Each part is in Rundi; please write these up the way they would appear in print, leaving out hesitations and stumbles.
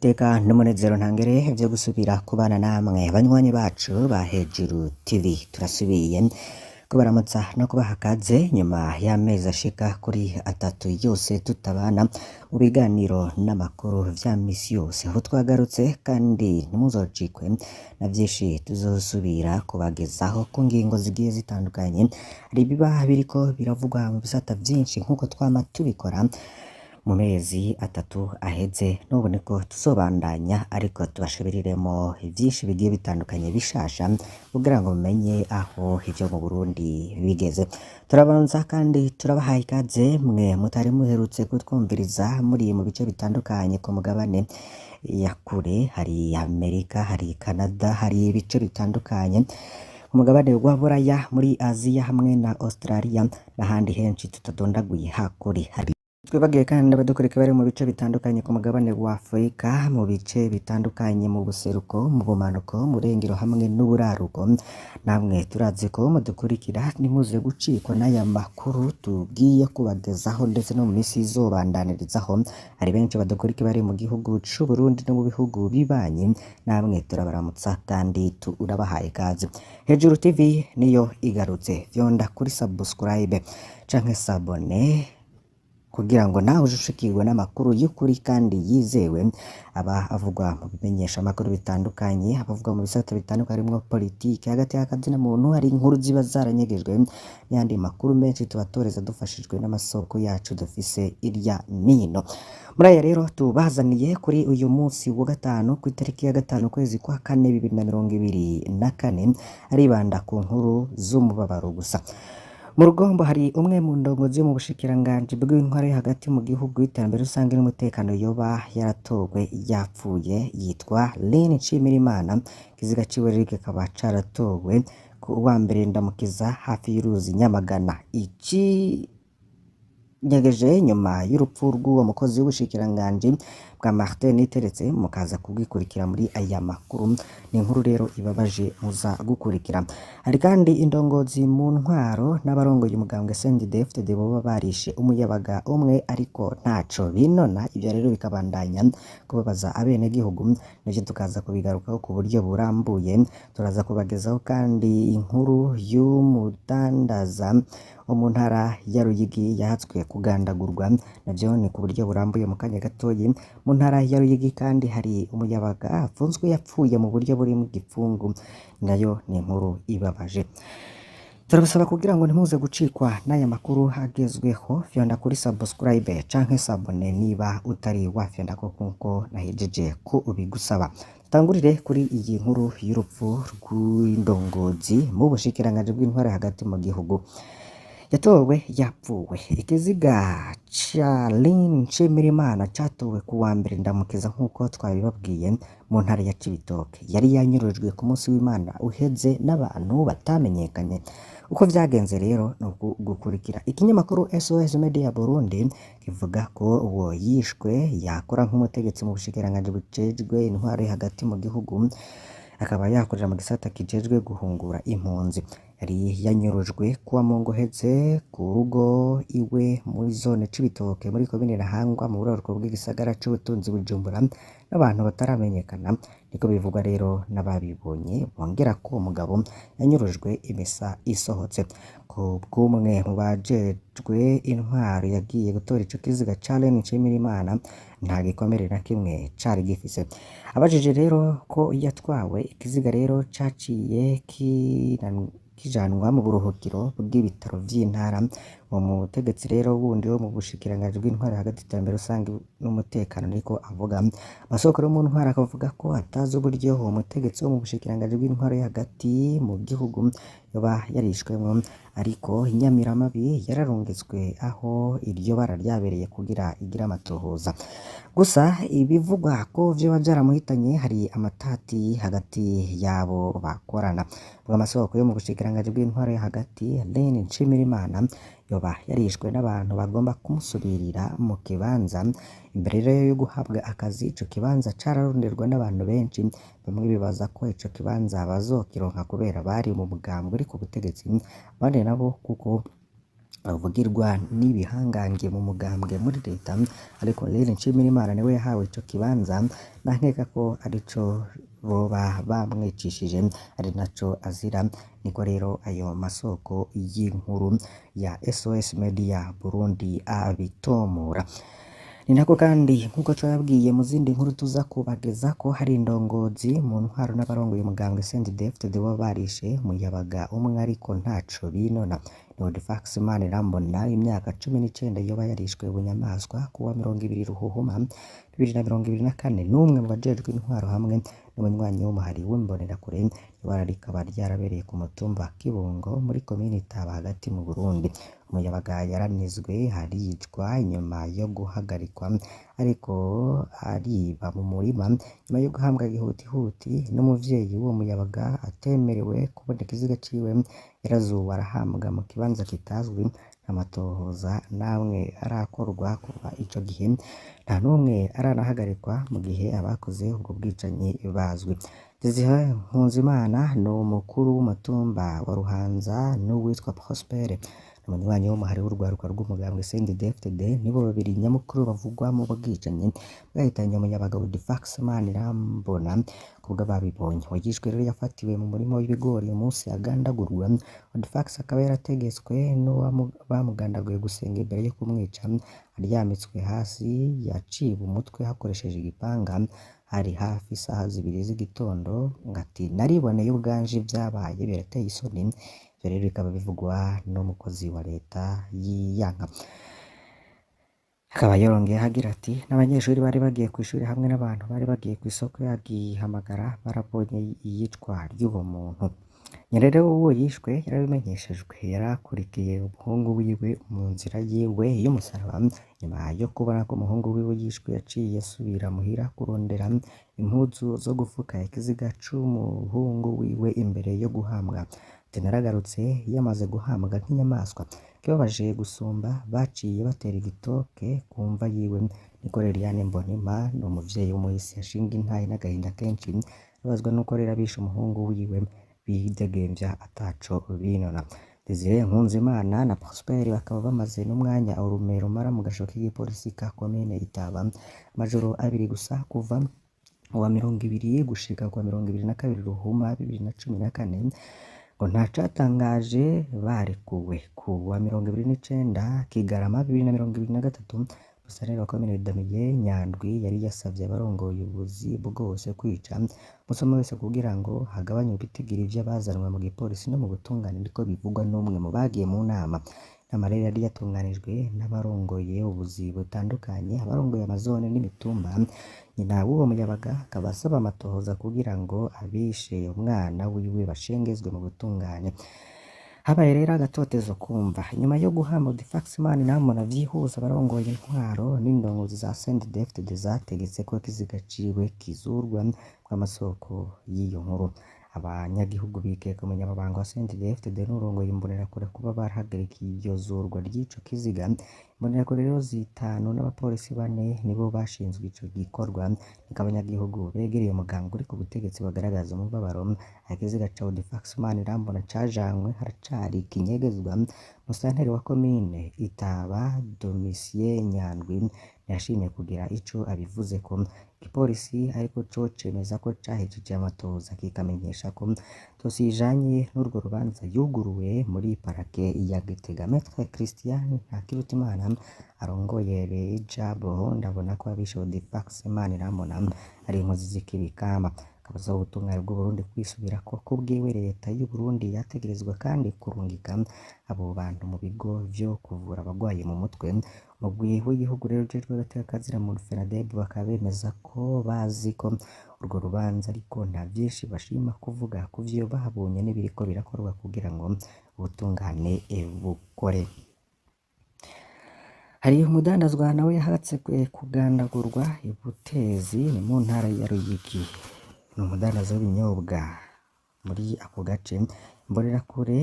Niteka n'umunezero ntangere vyo gusubira kubana namwe banywanyi bacu ba Hejuru TV. Turasubiye kubaramutsa no kubaha kaze nyuma y'amezi ashika kuri 3 yose tutabana mu biganiro n'amakuru vya misi yose. Aho twagarutse kandi ntimuzocikwe na vyinshi tuzosubira kubagezaho ku ngingo zigiye zitandukanye. Hari ibiba biriko biravugwa mu bisata vyinshi nk'uko twama tubikora mu mezi 3 aheze, n'ubu niko tuzobandanya, ariko tubashibiriremo vyinshi bigiye bitandukanye bishasha kugira ngo mumenye aho ivyo mu Burundi bigeze. Turabanza kandi turabahaye ikaze mwe mutari muherutse kutwumviriza muri mu bice bitandukanye ku mugabane ya kure, hari Amerika, hari Canada, hari ibice bitandukanye ku mugabane wa Buraya, muri Aziya hamwe na Australia n'ahandi henshi tutadondaguye hakuri. Hari twibagiwe kandi abadukurikira bari mu bice bitandukanye ku mugabane wa Afurika, mu bice bitandukanye mu buseruko, mu bumanuko, mu burengero hamwe n'uburaruko. Namwe turazi ko mudukurikira, ntimuze gucikwa n'aya makuru tugiye kubagezaho ndetse no mu misi izobandanirizaho. Hari benshi badukurikira bari mu gihugu c'u Burundi no mu bihugu bibanyi, namwe turabaramutsa kandi turabahaye ikaze. Hejuru TV niyo igarutse, vyonda kuri subscribe canke s'abonner kugira ngo nawe uje ushikirwe n'amakuru y'ukuri kandi yizewe, aba avugwa mu bimenyesha amakuru bitandukanye, abavugwa mu bisata bitandukanye harimwo politike, hagati y'akazina muntu, hari inkuru ziba zaranyegejwe n'ayandi makuru menshi tubatoreza dufashijwe n'amasoko yacu dufise irya nino. Muri aya rero tubazaniye kuri uyu munsi wa gatanu ku itariki ya 5 ukwezi kwa 4 2024, aribanda ku nkuru z'umubabaro gusa. Mu Rugombo hari umwe mu ndongozi yo mu bushikiranganji bw'intwaro yo hagati mu gihugu, iterambere rusange n'umutekano yoba yaratowe yapfuye, yitwa Lene Nshimirimana. Ikiziga ciwe rero kikaba caratowe ku wa mbere Ndamukiza hafi y'uruzi Nyamagana. Iki nyegeje nyuma y'urupfu rw'uwo mukozi w'ubushikiranganji bwa Martin Niteretse, mukaza kubwikurikira muri aya makuru. Ni inkuru rero ibabaje muza gukurikira. Hari kandi indongozi mu ntwaro n'abarongoye umugambwe CNDD-FDD boba barishe umuyabaga umwe ariko ntaco binona, ivyo rero bikabandanya kubabaza abenegihugu, navyo tukaza kubigarukaho ku buryo burambuye. Turaza kubagezaho kandi inkuru y'umudandaza wo mu ntara ya Ruyigi yahatswe kugandagurwa, navyo ni ku buryo burambuye mu kanya gatoyi. Mu ntara ya Ruyigi kandi hari umuyabaga afunzwe yapfuye mu buryo buri mu gipfungu, nayo ni inkuru ibabaje. Turabasaba kugira ngo ntimuze gucikwa n'aya makuru agezweho, fyonda kuri subscribe canke s'abonner niba utari wafyonda ko nkuko nahejeje ko ubigusaba. Tutangurire kuri iyi nkuru y'urupfu rw'indongozi mu bushikiranganji bw'intwaro hagati mu gihugu yatowe yapfuwe. Ikiziga ca Lin Nshimirimana catowe ku wa mbere Ndamukiza nk'uko twabibabwiye mu ntara ya Cibitoke. Yari yanyurujwe ku munsi w'Imana uheze n'abantu batamenyekanye. Uko vyagenze rero ni gukurikira. Ikinyamakuru SOS Media Burundi kivuga ko uwo yishwe yakora nk'umutegetsi mu bushikiranganji bujejwe intwaro hagati mu gihugu, akaba yakorera mu gisata kijejwe guhungura impunzi. Yari yanyurujwe kuwa Mungu uheze ku rugo iwe muri zone Cibitoke muri komine Ntahangwa mu buraruko bw'igisagara c'ubutunzi Bujumbura n'abantu bataramenyekana, niko bivugwa rero n'ababibonye, bongera ko uwo mugabo yanyurujwe imisa isohotse. Ku bw'umwe mu bajejwe intwaro yagiye gutora ico kiziga ca Lene Nshimirimana, nta gikomere na kimwe cari gifise. Abajije rero ko yatwawe, ikiziga rero caciye kijanwa mu buruhukiro bw'ibitaro vy'intara. Uwo mutegetsi rero wundi wo mu bushikiranganji bw'intwaro hagati y'iterambere rusange n'umutekano niko avuga. Amasoko yo mu ntwaro akavuga ko atazi uburyo uwo mutegetsi wo mu bushikiranganji bw'intwaro yo hagati mu gihugu yoba yarishwemwo, ariko inyamiramabi yararungitswe aho iryo bara ryabereye kugira igire amatohoza. Gusa ibivugwa ko vyoba vyaramuhitanye, hari amatati hagati yabo bakorana. Ubwo amasoko yo mu bushikiranganji bw'intwaro yo hagati, Lene Nshimirimana yoba yarishwe n'abantu bagomba kumusubirira mu kibanza. Imbere rero yo guhabwa akazi, ico kibanza cararonderwa n'abantu benshi, bamwe bibaza ko ico kibanza bazokironka kubera bari mu mugambwe uri ku butegetsi, abandi nabo kuko Avugirwa n'ibihangange mu mugambwe muri leta, ariko Lili Nshimirimana niwe yahawe ico kibanza, nankeka ko arico boba bamwicishije ari naco azira. Niko rero ayo masoko y'inkuru ya SOS Media Burundi abitomora. Ni nako kandi nk'uko twababwiye mu zindi nkuru tuza kubagezako, hari indongozi mu ntwaro n'abarongoye umugambwe CNDD-FDD boba barishe umuyabaga umwe ariko ntaco binona. Ni Audifax Manirambona imyaka 19 yoba yarishwe bunyamaswa kuwa 20 Ruhuhuma 2024 n'umwe mu bajejwe intwaro hamwe n'umunywanyi w'umuhari w'imbonerakure. Ibara rikaba ryarabereye ku mutumba Kibungo muri komine Itaba hagati mu Burundi. Umuyabaga yaranizwe aricwa inyuma yo guhagarikwa ariko ariba mu murima, nyuma yo guhambwa gihutihuti n'umuvyeyi w'uwo muyabaga atemerewe kubona ikiziga ciwe, yarazuwe arahambwa mu kibanza kitazwi. Amatohoza namwe arakorwa kuva ico gihe, nta n'umwe aranahagarikwa mu gihe abakoze ubwo bwicanyi bazwi. Desire Nkunzimana ni umukuru w'umutumba wa Ruhanza n'uwitwa Prosper umunywanyi w'umuhari w'urwaruka rw'umugambwe CNDD-FDD, nibo babiri nyamukuru bavugwa mu bwicanyi bwahitanye umuyabaga Audifax Manirambona kubw'ababibonye. Uwagishwe rero yafatiwe mu murima w'ibigori umunsi agandagurwa. Audifax akaba yarategetswe n'uwabamugandaguye gusenga imbere yo kumwica. Aryamitswe hasi yaciwe umutwe hakoresheje igipanga, hari hafi isaha 2 z'igitondo. Ngati nariboneye ubwanje ivyabaye birateye isoni. Ivyo rero bikaba bivugwa n'umukozi wa leta yiyanka. Akaba yorongeye agira ati n'abanyeshuri bari bagiye kw'ishuri hamwe n'abantu bari bagiye kw'isoko yagihamagara barabonye iyicwa ry'uwo muntu. Nyina rero w'uwo yishwe yarabimenyeshejwe, yarakurikiye umuhungu wiwe mu nzira yiwe y'umusaraba. Nyuma yo kubona ko umuhungu wiwe yishwe, yaciye asubira muhira kurondera impuzu zo gufuka ikiziga c'umuhungu wiwe imbere yo guhambwa. Ati naragarutse yamaze guhambwa nk'inyamaswa. Ikibabaje gusumba baciye batera igitoke ku mva yiwe. Niko Liliane Mbonimpa ni umuvyeyi w'umuhisi ashinga intahe n'agahinda kenshi, ababazwa nuko rero abishe umuhungu wiwe bidegemvya ataco binona. Desire Nkunzimana na Prosper bakaba bamaze n'umwanya urume rumara mu gasho k'igipolisi ka komine Itaba amajoro abiri gusa, kuva uwa 20 gushika kuwa 22 Ruhuma 2014, ngo ntacatangaje barekuwe. Kuwa 29 Kigarama 2023, Musitanteri wa komine Damiye Nyandwi yari yasavye abarongoye ubuzi bwose kwica umusuma wese kugira ngo hagabanywe ibitigiri vy'abazanwa mu gipolisi no mu butungane, niko bivugwa n'umwe mu bagiye mu nama. Inama rero yari yatunganijwe n'abarongoye ubuzi butandukanye, abarongoye amazone n'imitumba. Nyina w'uwo muyabaga akaba asaba amatohoza kugira ngo abishe umwana wiwe bashengezwe mu butungane. Habaye rero agatotezo kumva nyuma yo guhamba Audifax Manirambona vyihuse, abarongoye intwaro n'indongozi za CNDD-FDD zategetse ko ikiziga ciwe kizurwa kw'amasoko y'iyo nkuru. Abanyagihugu bikeka umunyamabanga wa CNDD-FDD n'urongoye imbonerakure kuba barahagarikiye iryo zurwa ry'ico kiziga. Imbonerakure rero zitanu n'abapolisi bane nibo bashinzwe ico gikorwa. Niko abanyagihugu begereye umugambwe uri ku butegetsi bagaragaza umubabaro. Ikiziga ca Audifax Manirambona cajanywe haracari ikinyegezwa. Musitanteri wa komine Itaba Domitien Nyandwi ntiyashimye kugira ico abivuzeko. Igipolisi ariko co cemeza ko cahejeje amatohoza, kikamenyesha ko dosiye ijanye n'urwo rubanza yuguruwe muri parake ya Gitega. Maître Christian Ntakirutimana arongoye Rejabo ndabona ko abishe Audifax Manirambona ari inkozi z'ikibi kama. Akaba asaba ubutungane bw'Uburundi kwisubirako. Kubwiwe leta y'Uburundi yategerezwa kandi kurungika abo bantu mu bigo vyo kuvura abagwaye mu mutwe. Umugwi w'igihugu rero ujejwe agateka kazina FENADEB bakaba bemeza ko bazi ko urwo rubanza, ariko nta vyinshi bashima kuvuga kuvyo babonye n'ibiriko birakorwa kugira ngo ubutungane bukore. Hari umudandazwa nawe yahatse kugandagurwa i Butezi ni mu ntara ya Ruyigi. Ni umudandaza w'ibinyobwa muri ako gace. Imbonerakure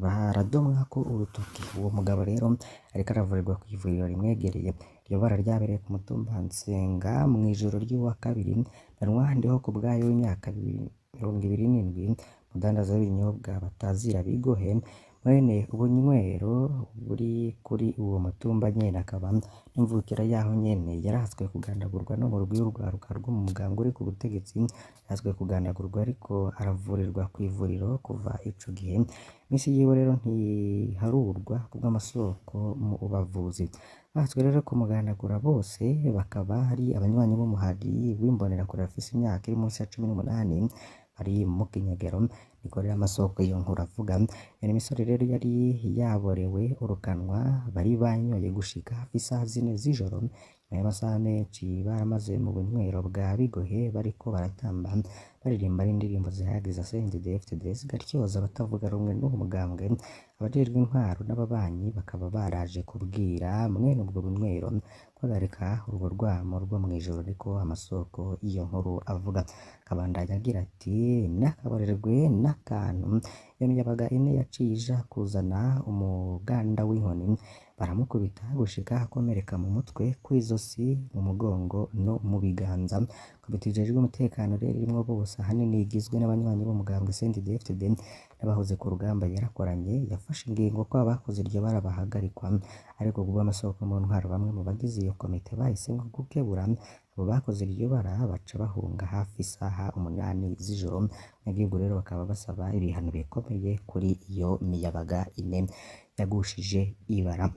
baradomwako urutoki. Uwo mugabo rero ariko aravurirwa kw'ivuriro rimwegereye. Iryo bara ryabereye ku mutumba Nsenga mw'ijoro ry'uwa kabiri. Benoit Ndihokubwayo w'imyaka 27, umudandaza w'ibinyobwa batazira bigohe. Mwene ubunywero buri kuri uwo mutumba nyene akaba n'imvukira yaho nyene yarahatswe kugandagurwa n'umurwi w'urwaruka rw'umugambwe uri ku butegetsi, yarahatswe kugandagurwa ariko aravurirwa kw'ivuriro kuva ico gihe. Imisi yiwe rero ntiharurwa kubw'amasoko mu bavuzi. Bahatswe rero kumugandagura bose bakaba ari abanywanyi b'umuhari w'imbonerakure bafise imyaka iri munsi ya 18 bari mu kinyegero, niko rero amasoko y'iyo nkuru avuga. Iyo misore rero yari yaborewe urukanwa bari banyoye gushika hafi isaha 4 z'ijoro, nyuma y'amasaha menshi baramaze mu bunywero bwa Bigohe bariko baratamba baririmba n'indirimbo zihayagiza CNDD-FDD zigatyoza abatavuga rumwe n'uwo mugambwe. Abajejwe intwaro n'ababanyi bakaba baraje kubwira mwene ubwo bunywero guhagarika urwo rwamo rwo mw'ijoro, niko amasoko y'iyo nkuru avuga. Akabandanya agira ati n'akabarerwe n'akantu iyo miyabaga ine yaciye ija kuzana umuganda w'inkoni baramukubita gushika akomereka mu mutwe, kw'izosi, mu mugongo no mu biganza. Komite ijejwe umutekano rero irimwo bose ahanini igizwe n'abanywanyi b'umugambwe CNDD-FDD n'abahoze ku rugamba yarakoranye, yafashe ingingo ko abakoze iryo bara bahagarikwa, ariko kubw'amasoko mu ntwaro bamwe mu bagize iyo komite bahisemwo gukebura abo bakoze iryo bara baca bahunga hafi isaha 8 z'ijoro. Abanyagihugu rero bakaba basaba ibihano bikomeye kuri iyo miyabaga ine yagushije ibara.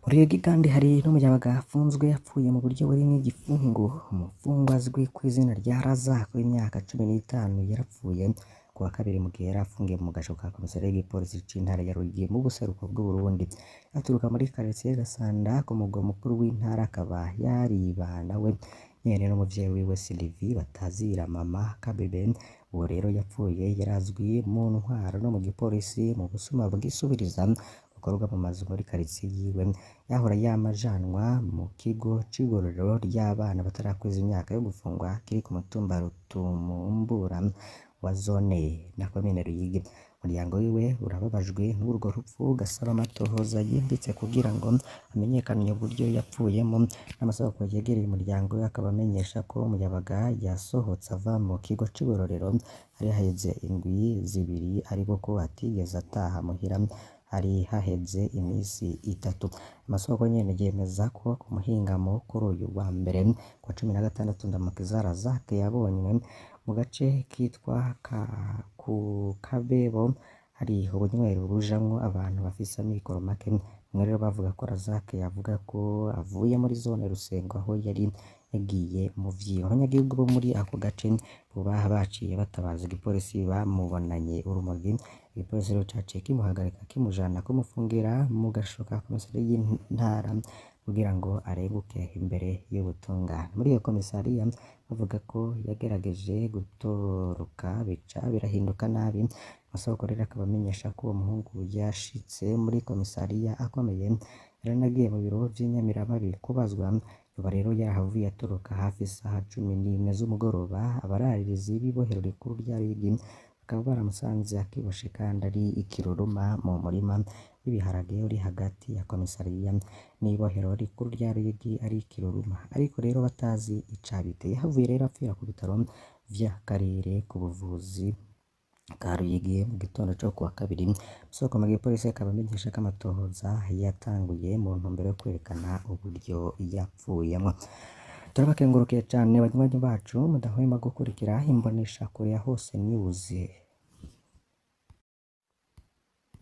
Mu Ruyigi kandi hari n'umuyabaga afunzwe yapfuye mu buryo burimwo igifungo. Umufungwa azwi kw'izina rya Razak w'imyaka 15 yarapfuye kuwa kabiri mu gihe yari afungiye mu gasho ka komisariya y'igipolisi c'intara ya Ruyigi mu buseruko bw'Uburundi. Aturuka muri karitiye Gasanda ku mugwa mukuru w'intara, akaba yaribana we nyene n'umuvyeyi wiwe Sylvie batazira mama Kabebe. Uwo rero yapfuye yarazwi mu ntwaro no mu gipolisi mu busuma bwisubiriza bukorwa mu mazu muri karitiye yiwe. Yahora yama ajanwa mu kigo c'igororero ry'abana batarakwiza imyaka yo gufungwa kiri ku mutumba Rutumumbura wa zone na komine Ruyigi. Umuryango wiwe urababajwe n'urwo rupfu, ugasaba amatohoza yimbitse kugira ngo hamenyekane uburyo yapfuyemo. N'amasoko yegereye umuryango we akaba amenyesha ko umuyabaga yasohotse ava mu kigo c'igororero hari haheze indwi 2, ariko ko atigeze ataha muhira hari haheze imisi 3. Amasoko nyene yemeza ko ku muhingamo kuri uyu wa mbere kuwa 16 Ndamukiza Razak yabonywe mu gace kitwa ku Kabebo hari ubunywero bujamwo abantu bafise amikoro make. Bamwe rero bavuga ko Razak yavuga ko avuye muri zone Rusengo aho yari yagiye mu vyiwe. Abanyagihugu bo muri ako gace boba baciye batabaza igipolisi bamubonanye urumogi. Igipolisi rero caciye kimuhagarika kimujana kumufungira mu gasho ka komisariya y'intara kugira ngo areguke imbere y'ubutungane. Muri iyo komisariya bavuga ko yagerageje gutoroka bica birahinduka nabi. Amasoko rero akaba amenyesha ko uwo muhungu yashitse muri komisariya akomeye, yaranagiye mu biro vy'inyamiramabi kubazwa. Yoba rero yarahavuye atoroka hafi isaha 11 z'umugoroba. Abararirizi b'ibohero rikuru rya Ruyigi bakaba baramusanze akiboshe kandi ari ikiruruma mu murima w'ibiharage uri hagati ya komisariya n'ibohero rikuru rya Ruyigi ari ikiruruma, ariko rero batazi icabiteye. Yahavuye rero apfira ku bitaro vy'akarere k'ubuvuzi bwa Ruyigi mu gitondo co kuwa kabiri. Amasoko mu gipolisi akaba amenyesha ko amatohoza yatanguye mu ntumbero yo kwerekana uburyo yapfuyemwo. Turabakengurukiye cane banywanyi bacu mudahwema gukurikira imboneshakure ya Hose News.